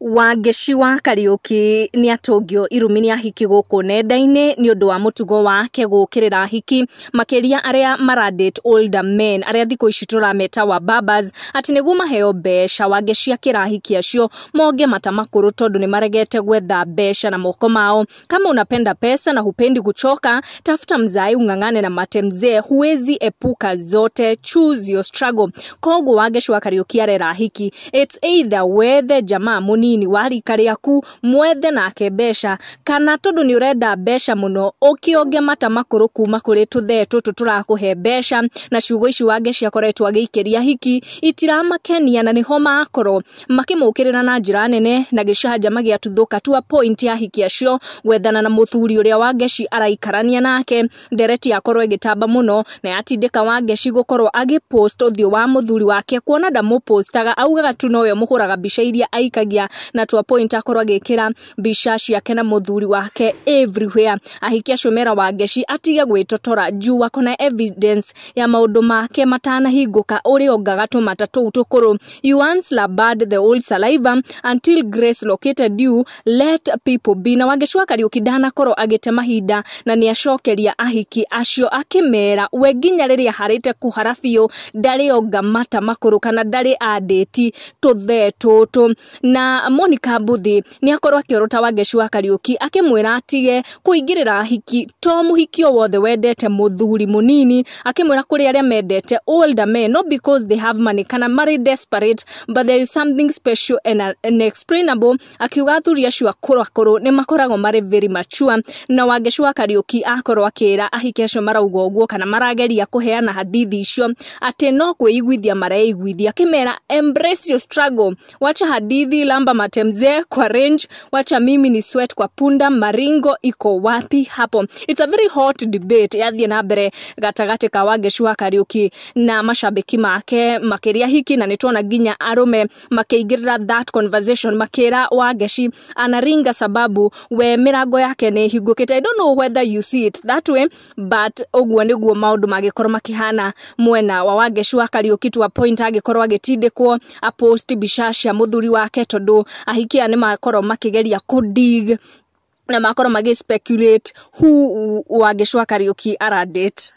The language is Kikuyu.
Wangeci wa Kariuki nĩ atũngio irumi nĩ ahiki gũkũ nenda-inĩ nĩ ũndũ wa mũtugo wake gũkĩrĩra ahiki, makĩria arĩa maradate older men, arĩa thikũ ici tũrameta wa babas, atĩ nĩguo maheo mbeca. Wangeci akĩra ahiki acio monge mata makũrũ tondũ nĩ maregete gwetha mbeca na moko mao. Kama unapenda pesa na hupendi kuchoka, tafuta mzae ung'ang'ane na mate mzee, huwezi epuka zote, choose your struggle. Koguo Wangeci wa Kariuki arera ahiki, it's either wethe jamaa munini wa rika rĩaku mwethe nake mbeca, kana tondũ nĩ ũrenda mbeca mũno ũkĩonge mata makũrũ kuma kũrĩ tũthee tũtũ tũrakũhe mbeca. Na ciugo ici Wangeci akoretwo agĩikĩria hiki itiramakenia, na nĩho makorwo makĩmũkĩrĩra na njĩra nene na gĩcanjama gĩatuthũka to a point ya hiki acio gwethana na mũthuri ũrĩa Wangeci araikarania nake. Ndereti akorwo ĩgĩtamba mũno na yatindĩka Wangeci gũkorwo agĩpost ũthiũ wa mũthuri wake, kuona ndamũpostaga, augaga tu nowe ũmũhũraga mbica iria aikagia, na to a point akorwo agĩkĩra mbica ciake na mũthuri wake everywhere. Ahiki acio mera Wangeci atige gwĩtotora juu akona evidence ya maũndũ make matanahingũka ũrĩa ongaga tũmata tũu tũkũrũ. You once labad the old saliva until grace located you, let people be. Na Wangeci wa Kariuki ndanakorwo agĩte mahinda na nĩ acokeria ahiki acio akĩmera we nginya rĩrĩa harĩte kũhara biũ ndarĩ onga mata makũrũ kana ndarĩ andĩti tũthee tũtũ. Na Monica Mbuthi nĩ akorwo akĩorota Wangeci wa Kariuki akĩmwĩra atige kũingĩrĩra ahiki, to mũhiki o wothe wendete mũthuri mũnini, akĩmwĩra kũrĩ arĩa mendete older men not because they have money kana marĩ desperate, but there is something special and unexplainable. Akiuga athuri acio akũrũ akũrũ nĩ makoragwo marĩ very mature. Na Wangeci wa Kariuki akorwo akĩra ahiki acio marauga ũguo kana marageria kũheana hadithi icio atĩ no kwĩiguithia mareiguithia, akĩmera embrace your struggle, wacha hadithi, lamba mate mzee kwa range, wacha mimi ni sweat kwa punda, maringo iko wapi hapo? It's a very hot debate yathiĩ na mbere gatagatĩ ka Wangeci wa Kariuki na mashabiki make makĩria hiki, na nĩtuona nginya arũme makĩingĩrĩra that conversation makĩra Wangeci anaringa sababu we mĩrango yake nĩ ĩhingũkĩte. I don't know whether you see it that way, but ũguo nĩguo maũndũ mangĩkorwo makĩhana mwena wa Wangeci wa Kariuki to a point angĩkorwo agĩtindĩkwo apost mbica cia mũthuri wake, tondũ ahiki aya nĩ makorwo makĩgeria kũdig na makorwo magĩ speculate who Wangeci wa Kariuki aradate.